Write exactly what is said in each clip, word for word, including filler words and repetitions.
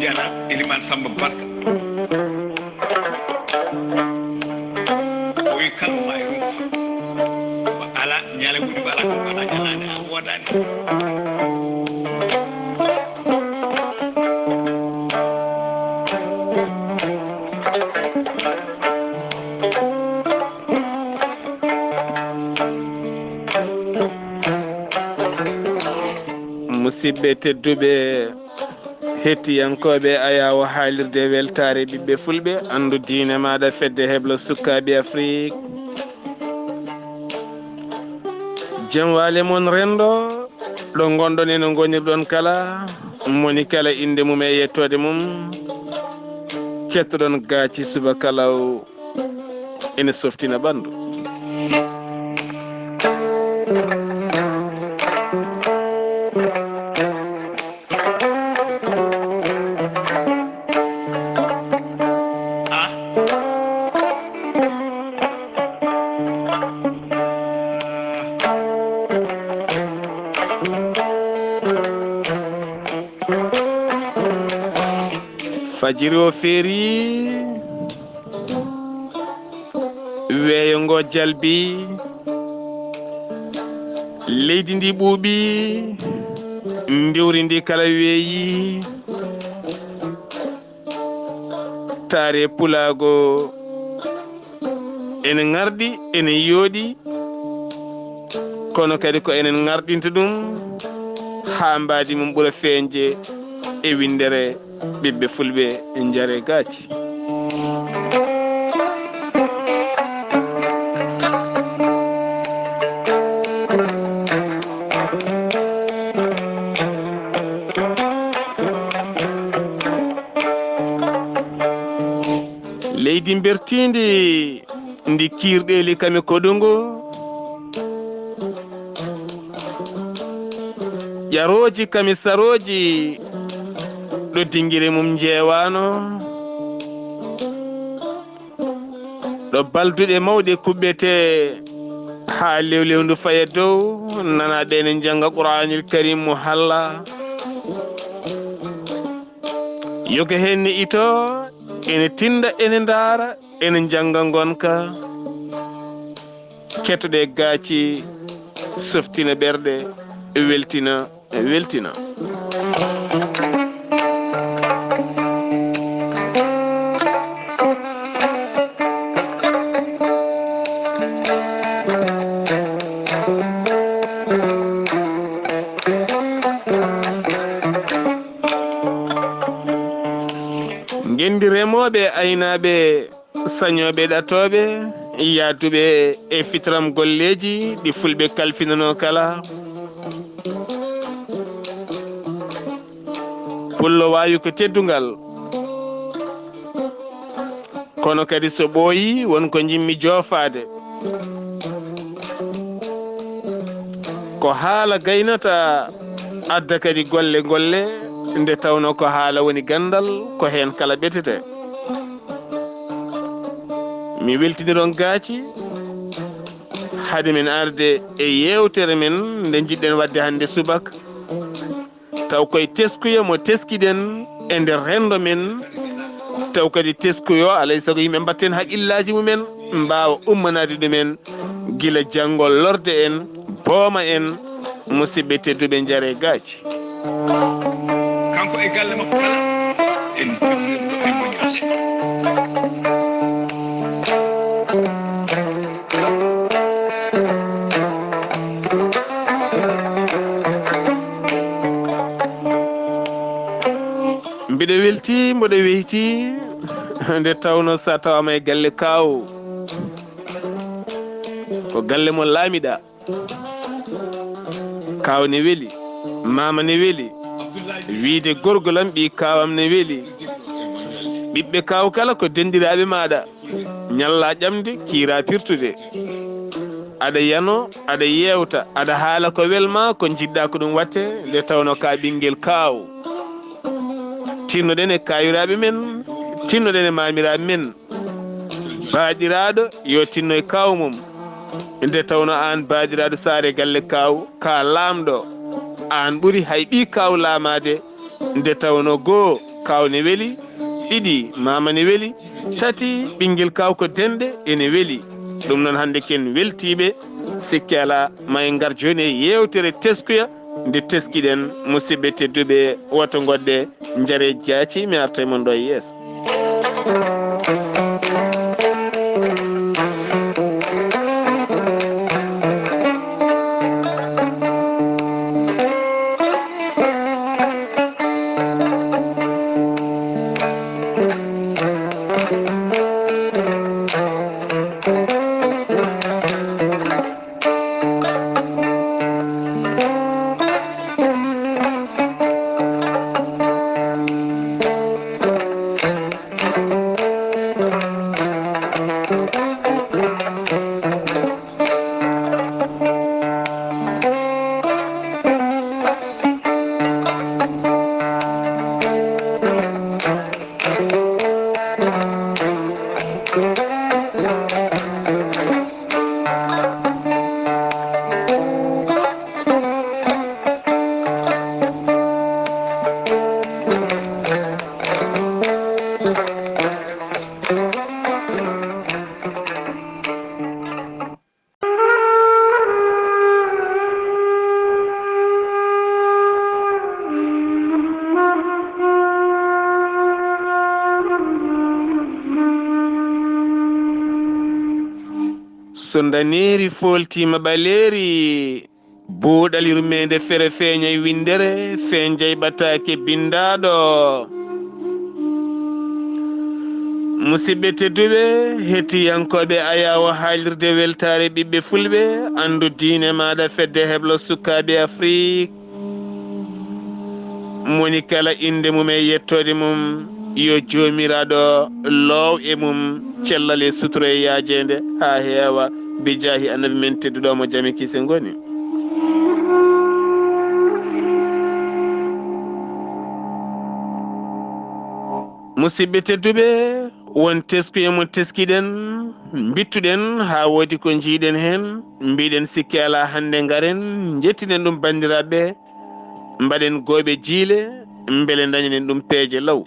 Mbiyata Eliman Samba Barka. O wi kala mo maayi ɗum. Ala ñaale woni ɓe ala ko ala ñalaande a woodani. Musidɓe tedduɓe, hettiyankooɓe Ayaawo haalirde weltaare ɓiɓɓe fulɓe, anndu diine maaɗa fedde heblo sukkaaɓe Afrik. Jam waale mon renndo, ɗo ngonɗon e no ngonirɗon kala, moni kala innde mum e yettoode mum. Kettoɗon gaaci subaka law. Ene softina ɓanndu. Fajiri o feeri. Weeyo ngo jalbi, leydi ndi ɓuuɓi, ndiwri ndi kala weeyi. Taare pulaago ene ŋarɗi, ene yooɗi, kono kadi ko enen ŋarɗinta ɗum haa mbaadi mum ɓura feeñde e winndere. Ɓiɓɓe fulɓe, njare gaaci. Leydi mbertiindi ndi kiirɗeeli kame koɗungu, ƴarooji kamisarooji ɗo dingire mum njeewaano, ɗo balduɗe mawɗe kuɓɓetee haa lewlewndu faya dow, nanaaɓe ene njannga Qur'aanil Kariim mo halla. Yoga heen ne itoo, ene tinda, ene ndaara, ene njannga ngonka. Kettoɗe gaaci, softina ɓerɗe, weltina, weltina. Ngenndi remooɓe, aynaaɓe, sañooɓe, ɗatooɓe, yaaduɓe e fitram golleeji ɗi fulɓe kalfinanoo kala. Pullo waawi ko teddungal, kono kadi so ɓooyi, won ko njiɗmi joofaade. Ko haala gaynata, adda kadi golle golle, nde tawnoo ko haala woni ganndal, ko heen kala ɓetete. Mi weltiniron gaaci, hade men arde e yeewtere men nde njiɗɗen waɗde hannde subaka. Taw koye teskuya mo teskiɗen e nder renndo men, taw kadi teskuyo, alay sago yimɓe mbatten haqqillaaji mumen, mbaawa ummanaade ɗumen gila janngo lorde en, booma en, musidɓe tedduɓe, njare gaaci. Kanko e galle makko kala, en mbiyii mo ɗimmo ñalle. Mbiɗo welti, mboɗo weyti, nde tawno sa tawama e galle kaaw, ko galle mo laamiɗa. Kaaw ne weli, maama ne weli, wiide gorgolam ɓii kaawam ne weli. Ɓiɓɓe kaaw kala ko denɗiraaɓe maaɗa. Ñalla ƴamde, kiira pirtude. Aɗa yano, aɗa yeewta, aɗa haala ko welma, ko njiɗɗa ko ɗum watte, nde tawno ka ɓinngel kaaw. Tinnoɗen e kaayiraaɓe men, tinnoɗen e maamiraaɓe men. Baaɗiraaɗo yo tinno e kaaw mum. Nde tawno aan baaɗiraaɗo saare galle kaaw, ka laamɗo, aan ɓuri hay ɓii kaaw laamaade, Nde tawnoo goo, kaaw ne weli, ɗiɗi, maama ne weli, tati, ɓinngel kaaw ko denɗe ene weli. Ɗum noon, hannde ken weltiiɓe, sikke alaa, ma en ngar jooni e yeewtere teskuya, nde teskiɗen, musidɓe tedduɓe, woto ngoɗɗe, njare jaaci, mi arta e mon ɗo e yeeso. So ndaneeri fooltiima ɓaleeri, buuɗal yurmeende fere feeñay winndere, feenjay ɓataake binndaaɗo. Musidɓe tedduɓe, hettiyankooɓe ayaawo haalirde weltaare ɓiɓɓe fulɓe, anndu diine maaɗa fedde heblo sukaaɓe Afrik. Moni kala innde mum e yettoode mum, yo Joomiraaɗo loow e mum cellal e sutura e yaajeende haa heewa, bi jaahi Annabi men tedduɗo mo jam e kiise ngoni. Musidɓe tedduɓe, won teskuya mo teskiɗen, mbittuɗen haa woodi ko njiiɗen heen, mbiɗen sikke alaa hannde ngaren, njettinen ɗum banndiraaɓe, mbaɗen gooɓe jiile, mbele ndañanen ɗum peeje law.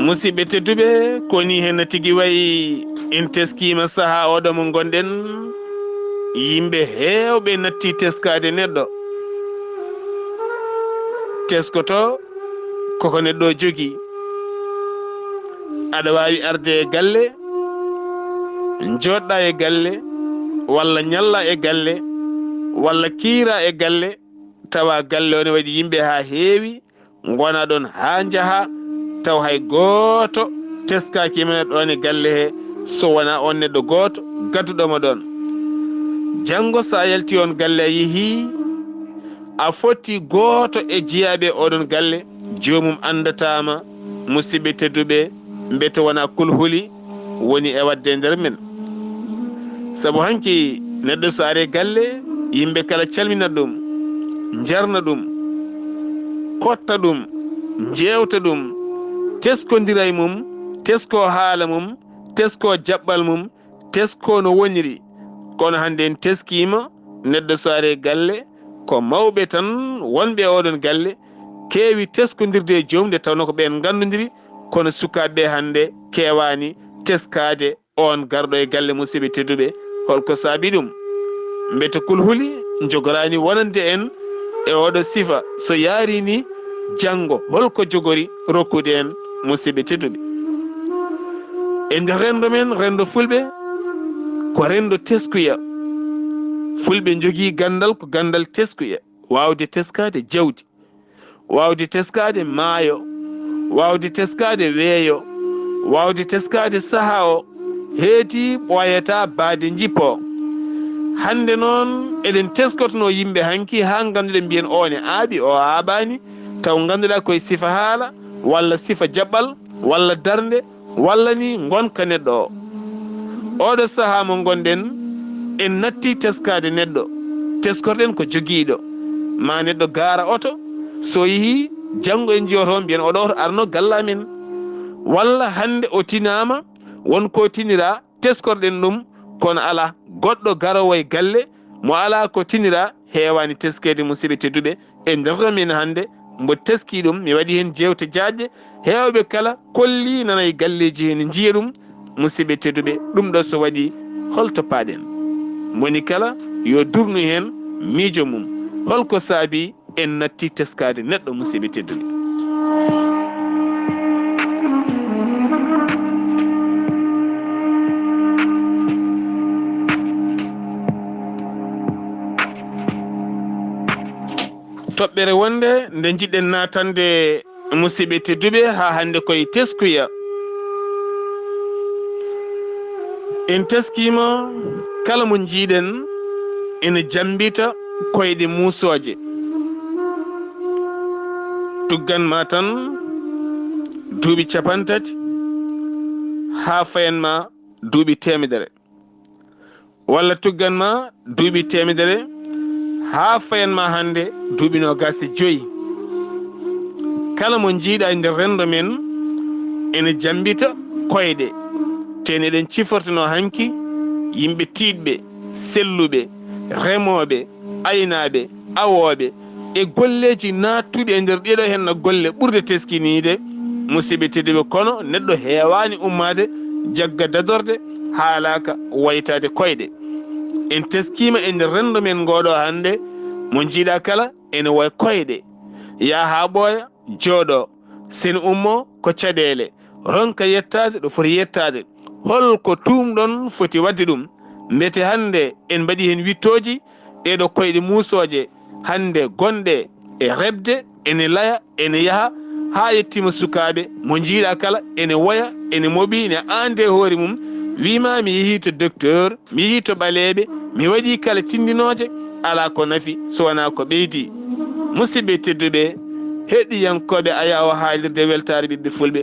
Musidɓe tedduɓe, ko nii heen no tigi wayi, en teskiima sahaa oɗo mo ngonɗen, yimɓe heewɓe natti teskaade neɗɗo. Teskoto koko neɗɗo jogii. Aɗa waawi arde e galle, njooɗɗa e galle, walla ñalla e galle, walla kiira e galle, tawa galle o ne waɗi yimɓe haa heewi, ngona ɗon haa njaha, taw hay gooto teskaaki ma ɗon e galle he, so wonaa on neɗɗo gooto gadduɗo mo ɗon. Janngo so a yalti on galle a yehii, a fotti gooto e jiyaaɓe oɗon galle, joomum anndataa ma, musidɓe tedduɓe, mbete wonaa kulhuli woni e waɗde e nder men. Sabu hanki neɗɗo so ari galle, yimɓe kala calmina ɗum, njarna ɗum, kotta ɗum, njeewta ɗum, teskondira e mum, tesko haala mum, tesko jaɓɓal mum, tesko no woniri. Kono hannde en teskiima, neɗɗo so ari galle, ko mawɓe tan wonɓe e oɗon galle keewi teskondirde e joom, nde tawnoo ko ɓeen nganndondiri, kono sukaaɓe ɓe hannde keewaani teskaade on garɗo e galle, musidɓe tedduɓe. Holko saabi ɗum? Mbete kulhuli njogoraani wonande en e oɗo sifa, so yaari ni janngo, holko jogori rokkude en, musidɓe tedduɓe? E nder renndo men, renndo fulɓe, ko renndo teskuya. Fulɓe njogii ganndal, ko ganndal teskuya, waawde teskaade jawdi, waawde teskaade maayo, waawde teskaade weeyo, waawde teskaade sahaa o, heedi ɓooyataa baade njippoo. Hannde noon, eɗen teskotonoo yimɓe hanki haa ngannduɗen mbiyen oo ne aaɓi, oo aaɓaani, taw ngannduɗaa koye sifa haala, walla sifa jaɓɓal, walla darnde, walla ni ngonka neɗɗo o. Oɗo sahaa mo ngonɗen, en natti teskaade neɗɗo. Teskorɗen ko jogiiɗo. Ma neɗɗo gaara oto, so yehii, janngo en njiyoto, mbiyen oɗo oto arno galla men. Walla hannde o tinaama, won ko tiniraa, teskorɗen ɗum, Kono alaa goɗɗo garoowo e galle mo alaa ko tiniraa, heewaani teskeede, musidɓe tedduɓe. E nder ɗo min hannde, mbo teskii ɗum, mi waɗi heen jeewte jaajɗe, heewɓe kala kollii nana e galleeji heen njiya ɗum. Musidɓe tedduɓe, ɗum ɗo so waɗii, holto paaɗen? Moni kala yo durnu heen miijo mum. Holko saabii en natti teskaade neɗɗo, musidɓe tedduɓe? Toɓɓere wonde nde njiɗɗen naatande, musidɓe tedduɓe, haa hannde koye teskuya. En teskiima kala mo njiiɗen ene jammbita koyɗe muusooje. Tuggan ma tan duuɓi capantati haa fayan ma duuɓi teemedere. Walla tuggan ma duuɓi teemedere haa fayan ma hannde duuɓi noogaas e joyi. Kala mo njiiɗa e nder renndo men ene jammbita koyɗe, te en eɗen ciforteno hanki yimɓe tiiɗɓe, selluɓe, remooɓe, aynaaɓe, awooɓe, e golleeji naattuɗi e nder ɗeɗo henna golle ɓurɗe teskiniide, musidɓe tedduɓe, kono neɗɗo heewaani ummaade jagga dadorde haalaaka waytaade koyɗe. En teskiima e nder renndo men ngooɗo hannde, mo njiiɗa kala ene way koyɗe. Yaa haa ɓooya, jooɗo, sen ummo ko caɗeele, ronka yettaade ɗo foti yettaade. Holko tuumɗon foti waɗde ɗum? Mbete hannde en mbaɗi heen wittooji, ɗeɗo koyɗe muusooje hannde gonɗe e reɓde, ene laya, ene yaha, haa yettiima sukaaɓe, mo njiiɗa kala ene woya, ene moɓi, ene aande hoore mum, wiima mi yehii to docteur, mi yehii to ɓaleeɓe, mi waɗii kala tinndinooje, alaa ko nafi so wonaa ko ɓeydi. Musidɓe tedduɓe, heɗiyankooɓe Ayaawo haalirde weltaare ɓiɓɓe fulɓe,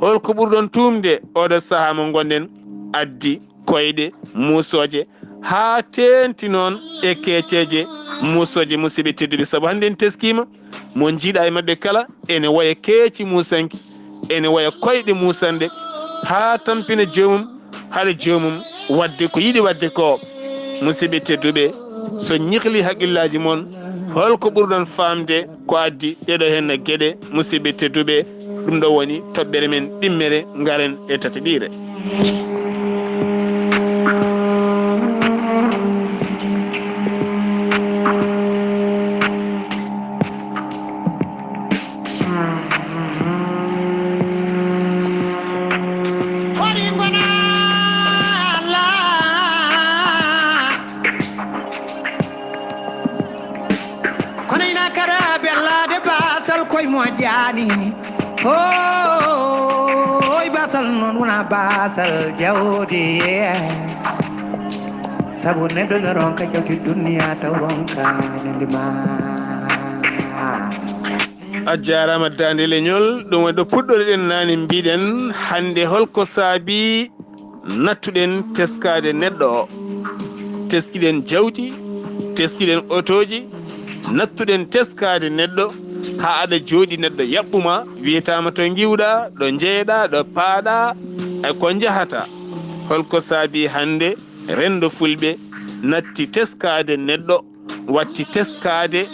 holko ɓurɗon tuumde oɗo sahaa mo ngonɗen addi koyɗe muusooje haa teeŋti noon e keeceeje muusooje, musidɓe tedduɓe, sabu hannde en teskiima mo njiiɗa e maɓɓe kala ene woya keeci muusanki, ene woya koyɗe muusanɗe haa tampina joomum, haɗa joomum waɗde ko yiɗi waɗde ko. Musidɓe tedduɓe, so ñikli haqqillaaji mon, holko ɓurɗon faamde ko addi ɗeɗo henna geɗe, musidɓe tedduɓe? Ɗum ɗo woni toɓɓere men ɗimmere, ngaren e tataɓiire. Kono ina kara bellaade baasal koye moƴƴaani. Hooy, baasal noon wonaa baasal jawdi. Sabu neɗɗo ne ronka jawdi duniya taw ronkaani ndi ma. A jaaraama, Daande Leñol. Ɗum woni ɗo puɗɗoriɗen naane, mbiɗen hannde holko saabii nattuɗen teskaade neɗɗo o. Teskiɗen jawdi, teskiɗen otooji, nattuɗen teskaade neɗɗo haa aɗa jooɗi, neɗɗo yaɓɓuma, wiyataama to ngiwɗaa, ɗo njeeyɗaa, ɗo paaɗaa, e ko njahataa. Holko saabii hannde renndo fulɓe natti teskaade neɗɗo, watti teskaade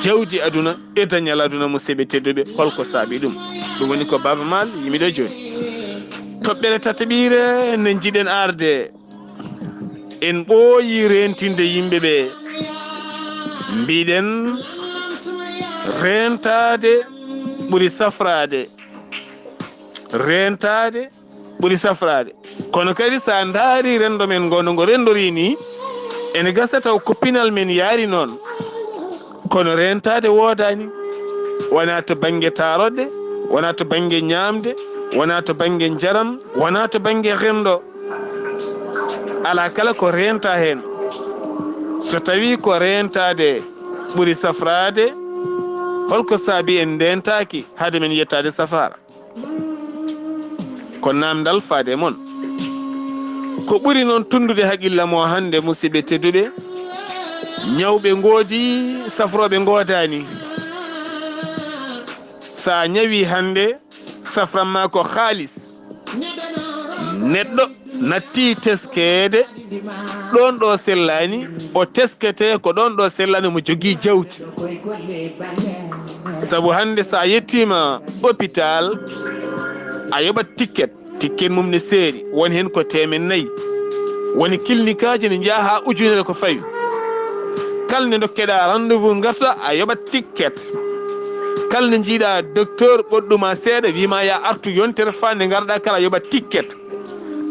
jawdi aduna e dañal aduna, musidɓe tedduɓe? Holko saabii ɗum? Ɗum woni ko Baaba Maal yimi ɗo jooni. Toɓɓere tataɓiire nde njiɗen arde, en ɓooyi reentinde yimɓe ɓe. Mbiɗen, reentaade ɓuri safraade. Reentaade ɓuri safraade. Kono kadi, so a ndaari renndo men ngo, no ngo renndorii nii, ene gasa taw ko pinal men yaari noon. Kono reentaade woodaani, wonaa to bannge taaroɗɗe, wonaa to bannge ñaamde, wonaa to bannge njaram, wonaa to bannge renndo. Alaa kala ko reentaa heen. So tawii ko reentaade ɓuri safraade, holko saabii en ndeentaaki hade men yettaade safaara? Ko naamndal faade e mon. Ko ɓuri noon tunndude haqilla mo hannde, musidɓe tedduɓe, ñawɓe ngoodi, safrooɓe ngoodaani. So a ñawii hannde, safran ma ko haalis. Neɗɗo natti teskeede ɗoon ɗo sellaani, o teskete ko ɗoon ɗo sellaani mo jogii jawdi. Sabu hannde so a yettiima hôpital, a yoɓat ticket, ticket mum ne seeri, woni heen ko teemen nayi. Woni kilnikaaji ne njaha haa ujunere ko fawi. Kala nde ndokkeɗaa rendez-vous ngarta, a yoɓat ticket. Kala nde njiiɗaa docteur ɓoɗɗuma seeɗa, wiima ya artu yontere faa nde ngarɗaa kala, a yoɓat ticket.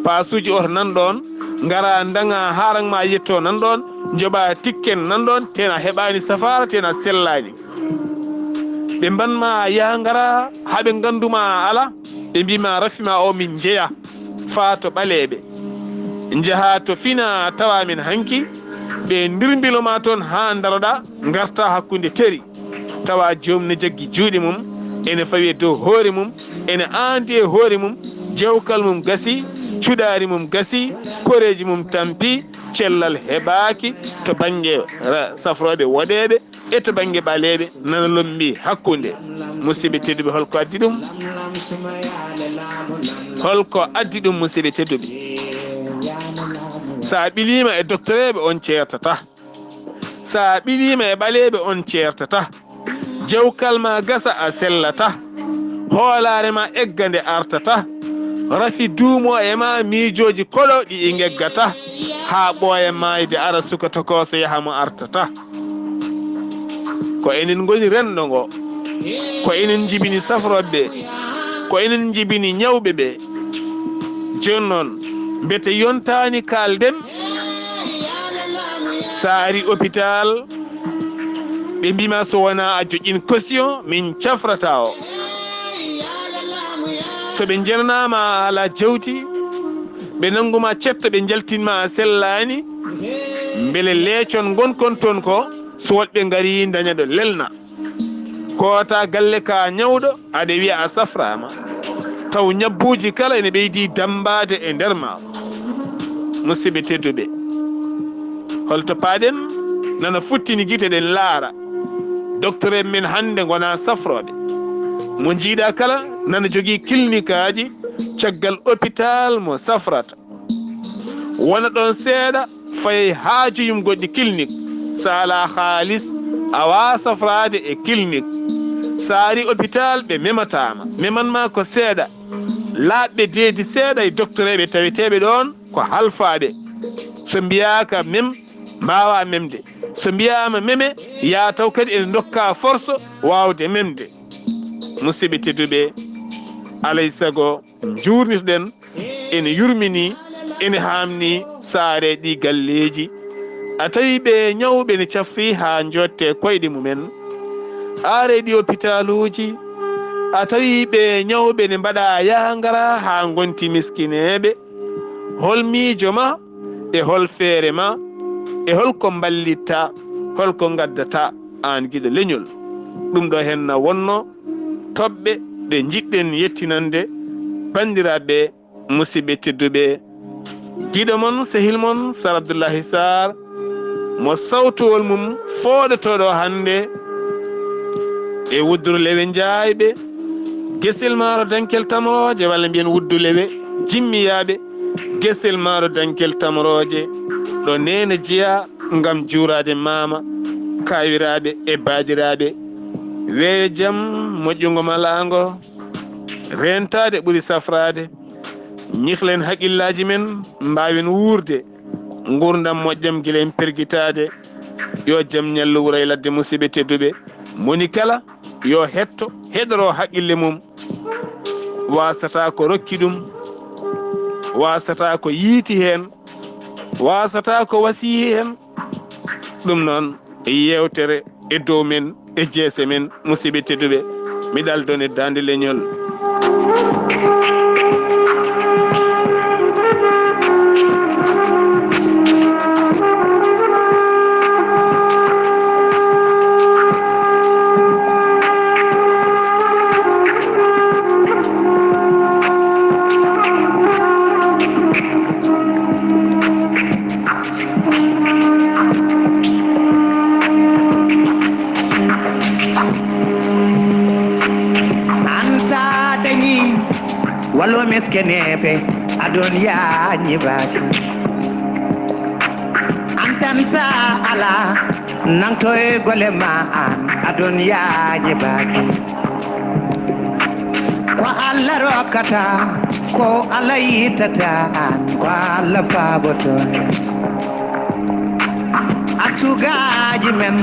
Paasuuji oto nan ɗoon, ngara ndaŋa haa rang ma yetto nan ɗoon, njoɓa tikken nan ɗoon, tena heɓaani safaara, tena sellaani. Ɓe mban ma yaha ngara haa ɓe nganndu ma ala, ɓe mbi ma rafi ma o min njeya faa to ɓaleeɓe. Njaha to fina tawa min hanki, ɓe ndirmbilo ma toon haa ndaroɗa, ngarta hakkunde teri. Tawa joom ne jaggi juuɗe mum, ene fawi e dow hoore mum, ene aandi e hoore mum, jawkal mum gasi, cuɗaari mum gasi, koreeji mum tampi, cellal heɓaaki to bannge ra-, safrooɓe woɗeeɓe e to bannge ɓaleeɓe, nana lombi hakkunde. Musidɓe tedduɓe, holko addi ɗum? Holko addi ɗum, musidɓe tedduɓe? So a ɓiliima e doktoreeɓe, on ceertata. So a ɓiliima e ɓaleeɓe, on ceertata. Jawkal ma gasa, a sellata. Hoolaare ma egga nde artata. Rafi duumo e ma, miijooji koɗo ɗi i ngeggata. Haa ɓooya maayde ara, suka tokooso yaha mo artata. Ko enen ngoni renndo ngo. Ko enen njibini safrooɓe ɓe. Ko enen njibini ñawɓe ɓe. Jooni noon, mbete yontaani kaalden? So a ari hôpital, ɓe mbii ma so wonaa a joƴƴin caution, min cafrata o. So ɓe njenanaama a alaa jawdi, ɓe nanngu ma cetto, ɓe njaltin ma a sellaani, mbele leecon ngonkon toon ko, so woɗɓe ngarii ndaña ɗo lelna. Koota galle ka ñawɗo, aɗa wiya a safraama. Taw ñabbuuji kala ene ɓeydi dammbaade e nder ma. Musidɓe tedduɓe, holto paaɗen? Nana futtini gite ɗen laara. Doktoreeɓe men hannde ngona safrooɓe. Mo njiiɗa kala nana jogii kilnikaaji caggal hôpital mo safrata. Wona ɗon seeɗa, fayay haaju yum goɗɗi clinique. So alaa haalis, a waawaa safraade e clinique. So a ari hôpital, ɓe memataama. Meman ma ko seeɗa. Laaɓɓe deedi seeɗa e doktoreeɓe taweteeɓe ɗoon ko halfaaɓe. So mbiyaaka mem, mbaawaa memde. So mbiyaama meme, yaa taw kadi ene ndokkaa force waawde memde. Musidɓe tedduɓe, alay sago njuurnitoɗen ene yurmini, ene haamni so a ari ɗi galleeji. A tawi ɓe ñawɓe ne cafri haa njootte koyɗe mumen. A ari ɗi hôpitaluuji. A tawi ɓe ñawɓe ne mbaɗa yaa ngara haa ngonti miskineeɓe. Hol miijo ma e hol feere ma e hol ko mballitta, hol ko ngaddata aan giɗo leñol? Ɗum ɗo henna wonno toɓɓe ɗe njiɗɗen yettinande banndiraaɓe musidɓe tedduɓe. Giɗo mon, sehil mon, Sar Abdullahi Sar, mo sawtowol mum fooɗotooɗo hannde e wudduru lewe njaayɓe, gesel maaro dankel tamrooje, walla mbiyen wuddu lewe jimmiyaaɓe, gesel maaro dankel tamrooje, ɗo neene jeyaa ngam juuraade maama, kaawiraaɓe e baaɗiraaɓe. Weeyo jam, moƴƴungo malaango, reentaade ɓuri safraade. Ñihlen haqillaaji men, mbaawen wuurde nguurndam moƴƴam gila en pergitaade. Yo jam ñallu wuro e ladde, musidɓe tedduɓe. Moni kala yo hetto, heɗoro haqqille mum. Waasata ko rokki ɗum, waasata ko yiiti heen, waasata ko wasiyii heen. Ɗum noon, yeewtere e dow men, e jeese men, musidɓe tedduɓe, mi ɗaldone daande leñol. An sa dañi wallo meskeneeɓe. Adon yaañi baaki. An tan sa ala, nangto e gole ma an. Adon yaañi baaki. Ko Allah rokkata, ko Allah yittata an, ko Allah faaboto. A sugaaji men,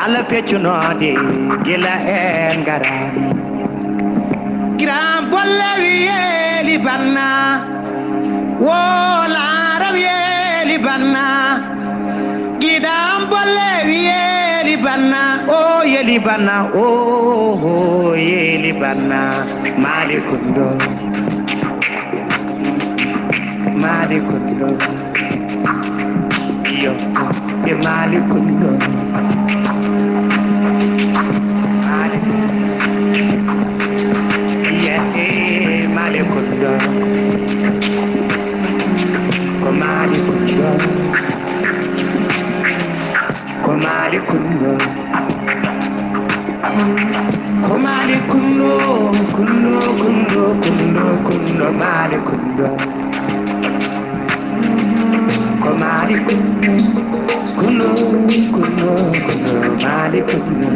Allah feccunoɗi gila en garani. Kiram bolle wiyeli banna, wo laara wiyeli banna. Giɗam bolle wiyeli banna, o yeli banna, o o yeli banna. Mali kundo, Mali kundo. Iyo, ɓe Mali kunno. Mali. Iya, eh, Mali kunno. Ko Mali kunno. Ko Mali kunno. Ko Mali kunno, kunno, kunno, kunno, kunno, Mali kunno. Ko Mali kunno, kunno, kunno, kunno, Mali kunno.